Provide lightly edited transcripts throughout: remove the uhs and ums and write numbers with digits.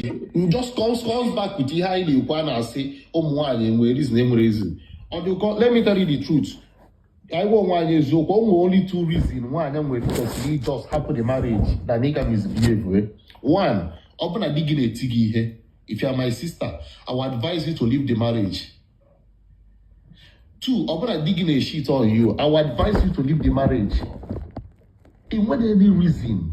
Just comes back with ihe anyị na-ekwu, a na-asị ụmụ nwaanyị enwere reason, enwere reason. Ọ dị ụkọ. Let me tell you the truth. Anyị gwa onwe anyị eziokwu, o nwere only two reason nwaanyị nwere kwesịrị just hapụ the marriage than ịga misbehave. Eh? One, ọ bụ na di gị na-eti gị ihe. If you are my sister, I will advise you to leave the marriage. Two, ọ bụ na di gị na-cheat on you, I will advise you to leave the marriage. I nwere any reason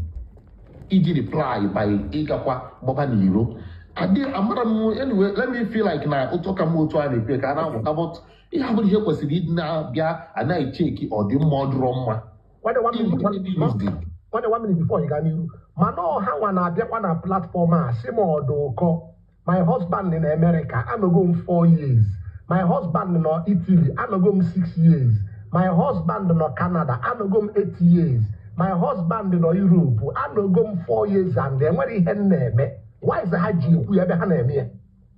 iji reply by ịgakwa gbaba n'iro? Adị amara m. Anyway, let me feel like na otu ọka m otu a na-ekwe ka a na-amụta, but ihe abụrụ ihe kwesịrị ịdị na-abịa anaghị cheki ọ dị mma, ọ dịrọ mma. Nwanne, one minute. Reason. Nwanne, one minute before ị gaa n'iru. Mana ọha nwa na-abịakwa na platform a sị m ọdụ ụkọ. My husband na America, anọgo m 4 years. My husband nọ Italy, anọgo m 6 years. My husband nọ Canada, anọgo m 8 years. My husband nọ Europe, anọgo m 4 years, and enwere ihe m na-eme. Why is ha ji ekwu ya ebe ha na-eme ya?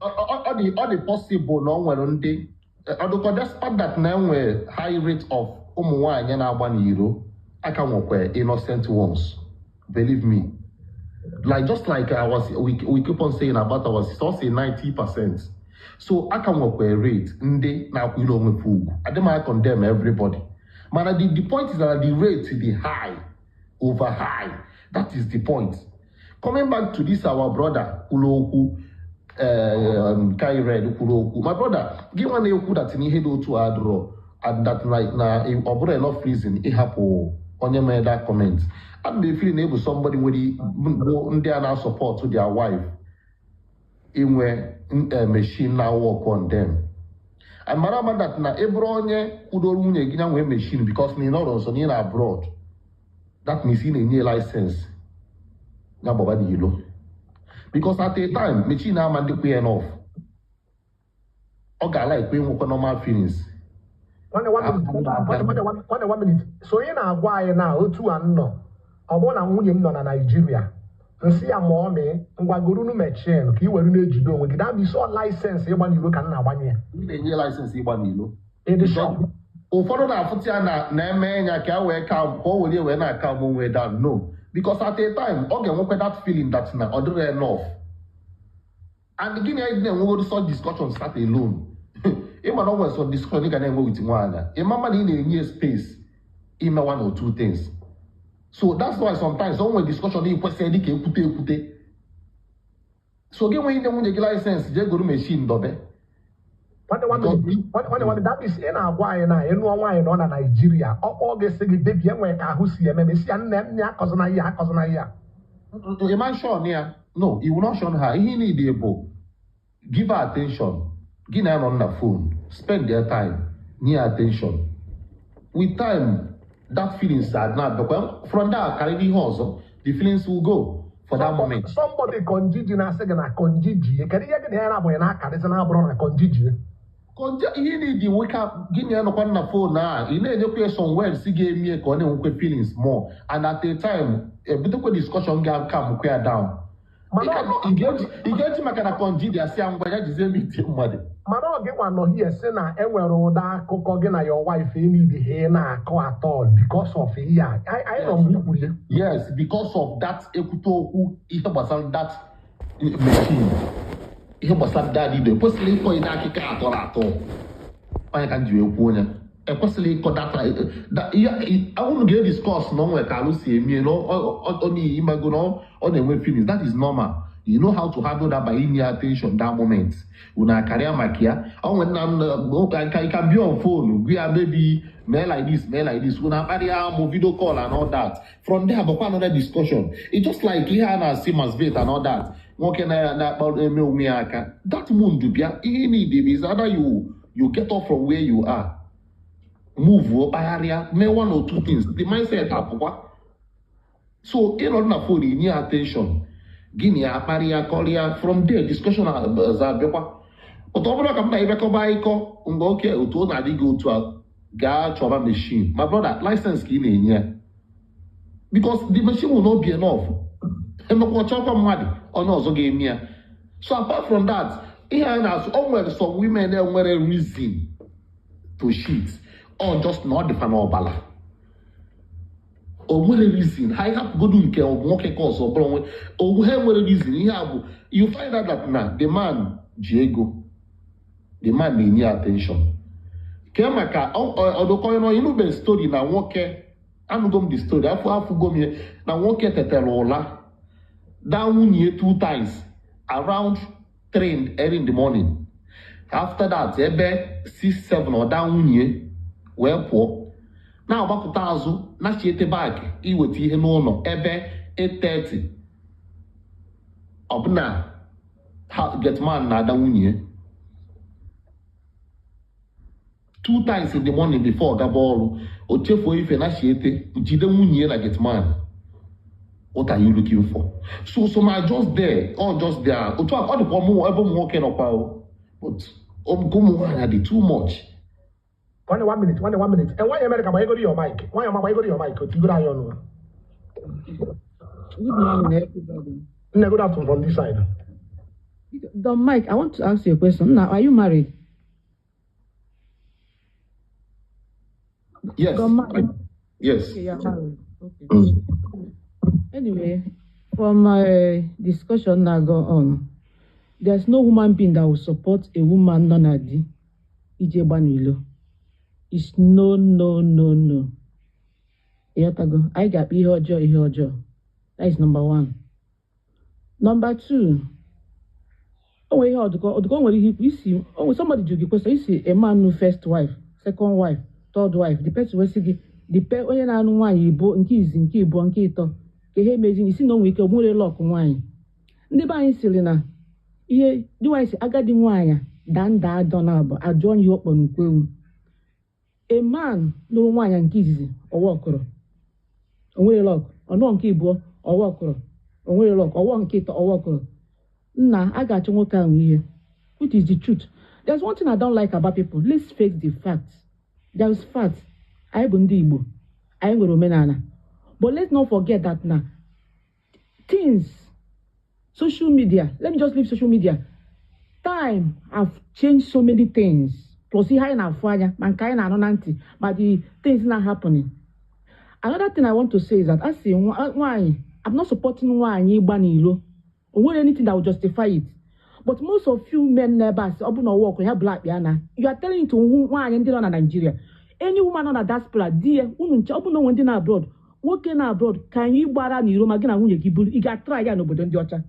Ọ dị possible na ọ nwere ndị ọdụkọ, despite that na enwe high rate of ụmụ nwaanyị na-agba n'iro, aka nwekwa innocent ones. Believe me, like just like I was we keep on saying about our sister, ọ sị 90%. So aka nwekwa rate ndị na-akwụnyere onwe fa ugwu. Adị m condemn everybody, mana the point is that the rate dị high, over high. That is the point. Coming back to this, our brother kwuru okwu, Kai Red kwuru okwu. My brother, gị nwa na-ekwu that na ihe dị otu a adịrọ and that like na ọ bụrụ enough reason ịhapụ onye mere that comment, ana m efiri na ebu somebody nwere bụ ndị a na-support their wife inwe machine na work on them. And mara ama that na ị bụrụ onye kwudoro nwunye gị na nwee machine because na ị nọrọ nso na ị na abroad, that means ị na-enye license ya gbaba n'ilo, because at a time machine ama ndịkwa ya enough, ọ ga-ala ekwe nwekwa normal feelings. Nwanne, one minute. Nwanne, one minute. So onye na-agwa anyị na otu a m nọ, ọ bụrụ na nwunye m nọ na Naịjirịa, nsị ya ma ọ mee ngwagorunu machine ka ị were na-ejide onwe gị, that means ọ license ịgba n'iro ka m na-agbanye ya. Ị na-enye license ịgba n'ilo. Ịdị sure? Ụfọdụ na-afụta ya na na-eme ya ka a wee ka ka o were wee na-aka m onwe down. No, because at a time ọ ga-enwekwa that feeling that na ọ dịrị enough. And gịnị anyị na-enwegoro such discussion start alone? Ịma na o nwere some discussion ị ga na-enwe with nwaanyị, ịma ma na ị na-enye space ime one or two things. So that's why sometimes o nwere discussion ị kwesịrị dị ka ekwute ekwute. So gị nwee inye nwunye gị license jee goro machine dọbe. Nwanne, one minute. Nwanne, one minute. That means ị na-agwa anyị na ịnụọ nwaanyị nọ na Naịjirịa, ọ kpọọ gị sị gị, "Baby, enwere ka ahụ si eme m," esi ya, "Nne nne, akọzina ihe, akọzina ihe a." Ịma shun ya? No, you will not shun her. Ihe need bụ give her attention. Gị na ya nọ na phone, spend their time, nye ya attention. With time, that feelings are na-abịakwa. From there, karịrị ihe ọzọ, the feelings will go for that moment. Somebody konjiji na-asị gị na konjiji, kedu ihe gị na ya na-abụghị na-akarịsị na-abụrụ na konjiji? Konje ihe need nwoke gị na ya nọkwa na phone a, ị na-enyekwa ya some words ga-emie ka ọ na-enwekwa feelings more, and at a time ebidokwa discussion ga-calm ya down. Mana Ị ga-eji maka na konji dị asị ya ngwa ya jizie meet mmadụ. Mana ọ gị nwa nọ hie sị na enwere ụda akụkọ gị na your wife enidi ha ị na-akọ at all because of ihe a. Anyị nọ mgbe i kwuru ya. Yes, because of that ekwute okwu ihe gbasara that machine, ihe gbasara that ido ekwesịrị ịkọ ide akịka atọrọ atọ. Onye ka m ji wee kwuo onye ekwesịrị ịkọ data ihe unu ga-ediscuss na o nwere ka alụ si emie na ọ n'ihi ịmago na ọ na-enwe feelings. That is normal. You know how to handle that by inye attention that moment. Unu akarịa maka ya ọ nwere nna m ka you can be on phone gwa ya, "Maybe mee like this, mee like this." Unu akparịa amụ, video call and all that. From there bụkwa another discussion. It's just like ihe a na-asị masturbate and all that. Nwoke na-akpa eme onwe ya aka, that wound bịa, ihe need is either you get up from where you are, move, kpagharịa, mee one or two things, the mindset apụkwa. So ịnọdụ na phone, inye ya attention, gị na ya akparịa, kọrịa. From there discussion ọzọ abịakwa. Ụtọ ọ bụrụ ka m na ịbịakọba ịkọ mgbe oke otu ọ na-adị gị otu a, gaa chọba machine. My brother, license ka ị na-enye ya, because the machine will not be enough. Emekwa ọchọkwa mmadụ onye ọzọ ga-eme ya. So apart from that, ihe a na-asụ, o nwere some women enwere reason to cheat, or just na ọ dịfa n'ọbala. O nwere reason ha hapụgodu nke nwoke ka ọzọ bụrụ onwe onwe ha nwere reason. Ihe a bụ, you find out that na the man ji ego, the man na-enye attention ke maka ọdụkọ nọ inube story na nwoke. Anụgo m the story, afọ afụgo m ihe na nwoke tetara ụla daa nwunye two times around 3 early in the morning. After that, ebe 6 7, ọ daa nwunye wee pụọ, na-agbapụta azụ, nachiete back iweta ihe n'ụlọ ebe 8:30. Ọbụna ha gateman na-ada nwunye two times in the morning before ọ gaba ọrụ. O chefuo ife, nachiete, jide nwunye na gateman. What are you looking for? So some are just there, all just there. Otu a ọ dịkwa ụmụ ebe ụmụ nwoke nọkwa o, but ụmụ nwaanyị dị too much. Nwanne, one minute, nwanne, one minute. Nwaanyị Amerịka, gbanyegoro your mic. Nwaanyị ọma, gbanyegoro your mic, otu igoro anyị ọnụ. Good morning, everybody. Nne, good afternoon from this side. Don Mike, I want to ask you a question. Now, are you married? Yes. Don Mike. Yes. Okay, you're married. Okay. Mm. Anyway, from my discussion now go on, there's no human being that will support a woman nọ na di ije gba n'ilo. It's no, no, no, no. Ịghọtago? Anyị ga-akpọ ihe ọjọọ ihe ọjọọ. That is number one. Number two, o nwere ihe ọdụkọ ọdụkọ nwere ihe ikwu isi o nwere somebody jụ gị question isi a man nu first wife, second wife, third wife, the person wee sị gị the pe onye na-anụ nwaanyị ibo nke izi, nke ịbụọ, nke ịtọ, ka ihe mezi isi na o nwere ike nwere luck nwaanyị. Ndị be anyị sịrị na ihe dị nwaanyị si agadi nwaanyị daa nda adọ na abụ ajụọ ya ihe ọkpọ n'ukwu ewu. A man nụrụ nwaanyị nke izizi, ọwa ọkụrụ, o nwere luck. Ọnụọ nke ịbụọ, ọwa ọkụrụ, o nwere luck. Ọwọ nke ịtọ, ọwa ọkụrụ. Nna, a ga-achọ nwoke ahụ ihe, which is the truth. There's one thing I don't like about people. Let's face the facts. There is fact. Anyị bụ ndị Igbo, anyị nwere omenala, but let's not forget that na things social media, let me just leave social media, time have changed so many things, plus ihe anyị na-afụ anya ma nke anyị na-anụ na ntị ma the things na happening. Another thing I want to say is that a sị nwaanyị, I'm not supporting nwaanyị ịgba n'ilo. O nwere anything that will justify it, but most of you men n'ebe a sị ọ bụ na ọwa ọkụ ya bụla akpịa na you are telling to nwaanyị ndị nọ na Nigeria, any woman nọ na diaspora, di ya unu nche ọ bụ na onwe ndị na abroad, nwoke na abroad, ka anyị gbara n'iro ma gị na nwunye gị buru ị ga-atry ya n'obodo ndị ọcha.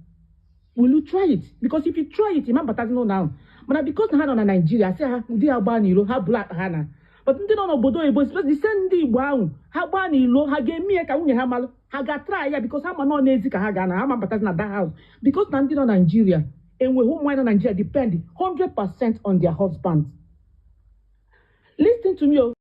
Will you try it? Because if you try it, ịma batazi n'ụlọ ahụ. Mana because na ha nọ na Nigeria, sị ha di ha gbaa n'iro, ha bụla akpa ha na, but ndị nọ n'obodo oyibo, especially the same ndị Igbo ahụ, ha gbaa n'ilo, ha ga-eme ya ka nwunye ha malụ? Ha ga-atry ya? Because ha ma nọ n'ezi ka ha ga na ha ma batazi na that house, because na ndị nọ Nigeria enweghị ụmụ nwaanyị nọ Nigeria depend 100% on their husband. Listen to me o.